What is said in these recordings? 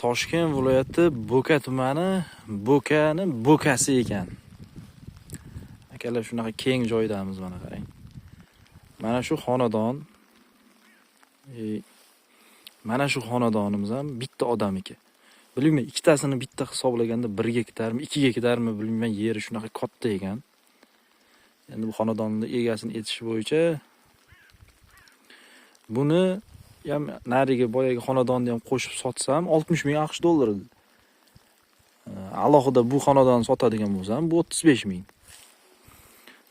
Toshkent viloyati Bo'ka tumani, Bo'kani Bo'kasi ekan. Akalar, shunaqa keng joydamiz, mana qarang. Mana shu xonadon, mana shu xonadonimiz ham bitta odamniki. Bilmayman, ikkitasini bitta hisoblaganda 1 gektarmi, 2 gektarmi bilmayman, yeri shunaqa katta ekan. Endi bu xonadonning egasini aytishi bo'yicha buni ham narigi boyagi xonadonni ham qo'shib sotsam 60 ming AQSh dollari. Alohida bu xonadonni sotadigan bo'lsam bu 35 ming.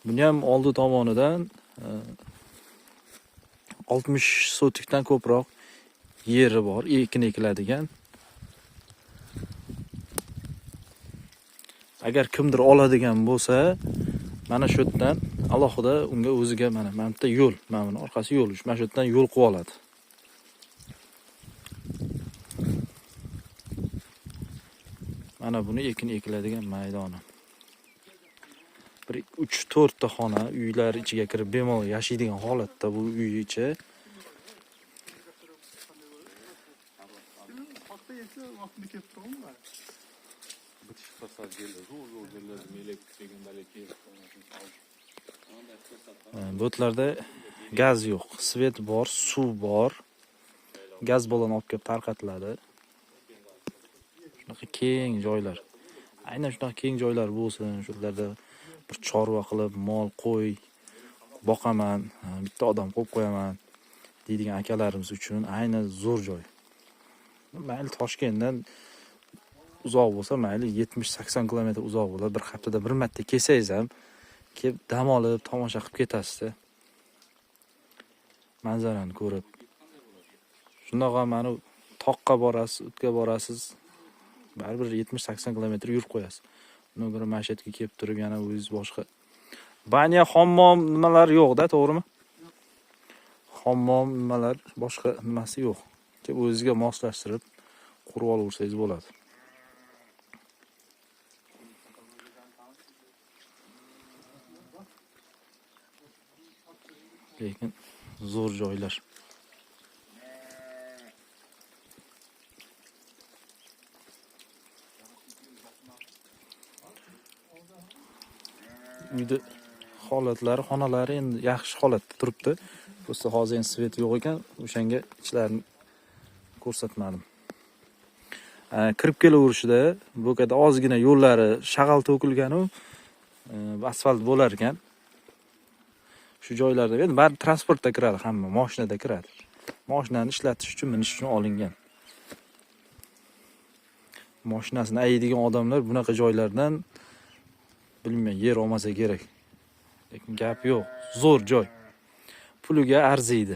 Buni ham oldi tomonidan 60 sotikdan ko'proq yeri bor, ekin ekiladigan. Agar kimdir oladigan bo'lsa, mana shu yerdan alohida unga o'ziga mana bu yerda yo'l, mana buni orqasi yo'l, mana shu yerdan yo'l qo'yib oladi. Mana buni ekin ekiladigan maydoni. Bir 3-4 ta xona, uylar ichiga kirib bemalol yashaydigan holatda bu uy ichi. Bu yerlarda gaz yo'q, svet bor, suv bor. Gaz balon olib kelib tarqatiladi. Shunaqa keng joylar. Aynan shunaqa keng joylar bo'lsin, shu yerlarda bir chorva qilib, mol, qo'y boqaman, bitta odam qo'yib qo'yaman deydigan akalarimiz uchun aynan zo'r joy. Mayli Toshkentdan uzoq bo'lsa, mayli 70-80 kilometr uzoq bo'ladi. Bir haftada bir marta kelsangiz ham kelib dam olib, tomosha qilib ketasizda. Manzarani ko'rib. Shundoq ham mana toqqa borasiz, o'tga borasiz, baribir 70-80 kilometr yurib qo'yasiz. Undan ko'ra mana shu yerga kelib turib yana o'zingiz boshqa banya, hammom nimalar yo'q-da, to'g'rimi? Hammom nimalar, boshqa nimasi yo'q. Kelib o'zingizga moslashtirib qurib olaversangiz bo'ladi. Lekin zo'r joylar. Uyda holatlari, xonalari endi yaxshi holatda turibdi. Bo'lsa hozir endi svet yo'q ekan, o'shanga ichlarini ko'rsatmadim. Kirib kelaverishda Bo'kada ozgina yo'llari shag'al to'kilgan-u, asfalt bo'lar ekan. Shu joylarda endi bari transportda kiradi, hamma mashinada kiradi. Mashinani ishlatish uchun, minish uchun olingan. Mashinasini ayiydigan odamlar bunaqa joylardan bilmayman, yer olmasa kerak. Lekin gap yo'q, zo'r joy. Puliga arziydi.